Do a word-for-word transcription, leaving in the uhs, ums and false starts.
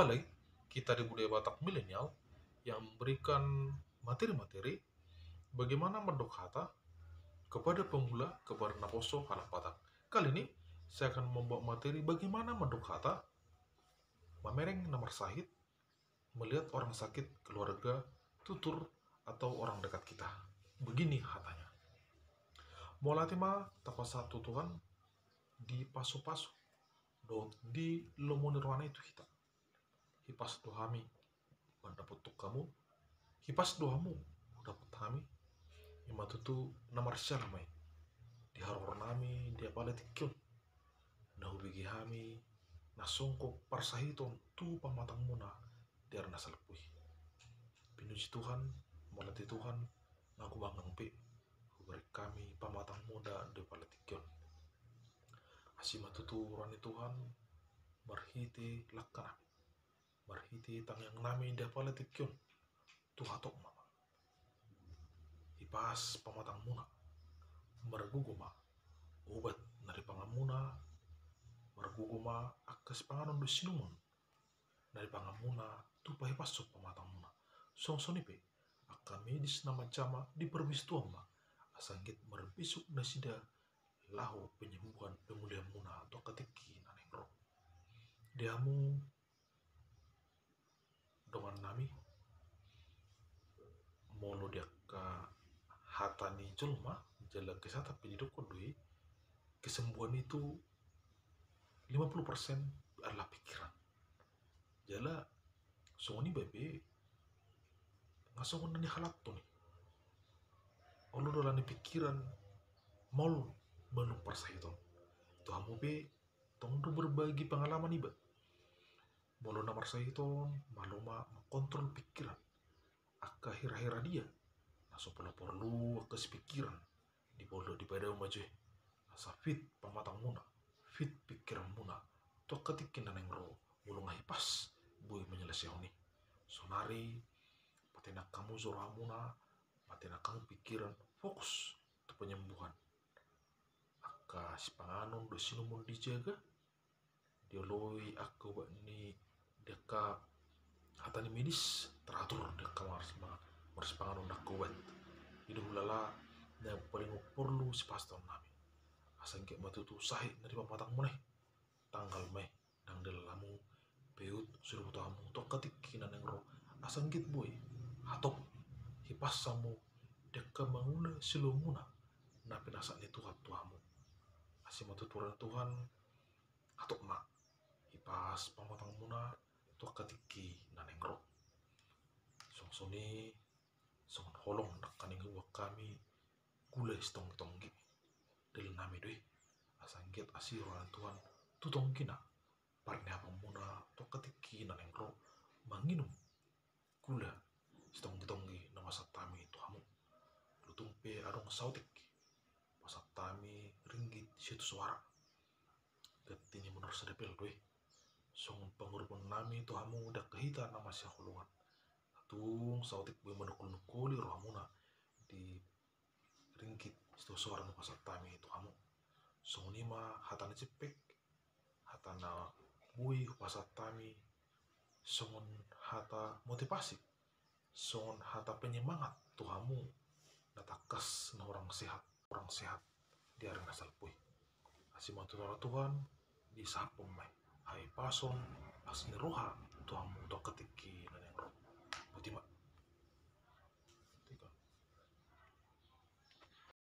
Kembali kita di Budaya Batak Milenial yang memberikan materi-materi bagaimana mandok hata kepada pemula, kepada naposo, halak Batak. Kali ini saya akan membawa materi bagaimana mandok hata mamereng na marsahit, melihat orang sakit, keluarga, tutur, atau orang dekat kita. Begini hatanya. Mauliate ma tapasahat tu Tuhan di pasu-pasu dohot di lomo ni rohana i tu hita. Hipas do hami mandapothon hamu, hipas do hamu dapot hami. Ima tutu na marsiala ma i di haroro nami di apala tingki on, na hubege hami na songon parsahiton tu pamatangmuna di ari na salpu i. Pinuji Tuhan, mauliate Tuhan, na gumanggang pe hubereng hami pamatangmuna di apala tingki on. Asi ma tutu roha ni Tuhan marhite langka nami, marhite tangiang nami di apala tingki on, tu hatop ma. Hipas pamatangmuna, margogo ma obat na dipanganmuna, margogo ma angka sipanganon dohot sinuman na dipanganmuna tu pahipashon pamatangmuna. Songon i pe angka medis na manjama, diparbisu Tuhan ma asa anggiat marbisuk nasida laho penyembuhan, pemulihanmuna tu angka tingki na naeng ro. Di hamu dongan nami, molo di angka hata ni jolma jala kesehatan pe didokkon do i, kesembuhan itu lima puluh persen adalah pikiran. Jala songon i babe, nga songon na nihalathon i. Olo do alani pikiran maol manang parsahiton. Tu hamu pe tong do berbagi pengalaman iba. Molo na marsahiton, malo ma mangkontrol pikiran. Angka hira-hira dia na so pola porlu angka sipikiran, di polo di padao ma jo i. Asa fit pamatangmuna, fit pikiranmuna tu angka tingki na naeng ro, molo nga hipas boi menyelesaion i. Sonari patenang hamu jo rohamuna, patenang hamu pikiran, fokus tu penyembuhan. Angka sipanganon dohot sinuman dijaga, dioloi angka obat ni di angka hata ni medis, teratur di angka mars-, ma-, marsipanganon angka obat. I do hulala na paling porlu sipasahaton nami. Asa anggiat ma tutu sahit na di pamatangmuna i, tanggal ma i, ndang diallang hamu, peut, sude huboto hamu tu angka tingki na naeng ro, asa anggiat boi hatop hipas hamu di angka mangula siloamuna na pinasahat ni Tuhan tu hamu. Asi ma tutu roha ni Tuhan, hatop ma hipas pamatangmuna tu angka tingki na naeng ro. Songon i, songon holong nangkaning huboan hami gula sitonggi-tonggi, dalan nami do i. Asa anggiat asi roha ni Tuhan tu tonggina parniapanmuna tu angka tingki na naeng ro, manginum gula sitonggi-tonggi na hupasahat hami tu hamu. Molo tung pe adong saotik, pasahat hami ringgit sitio soara, ganti ni manursa dapel do i. Songon pangurupon nami tu hamu di angka hita na masihaholongan, tung saotik boi manungkol-nungkoli rohamuna di ringgit sitio soara na hupasahat hami tu hamu. Songon i ma hata na jempek, hata na boi hupasahat hami songon hata motivasi, songon hata penyemangat tu hamu na tangkas na hurang sehat, hurang sehat di ari na salpu i. Asi ma tutu roha ni Tuhan, disahaphon ma i hahipason, asi ni roha tu hamu tu angka tingki na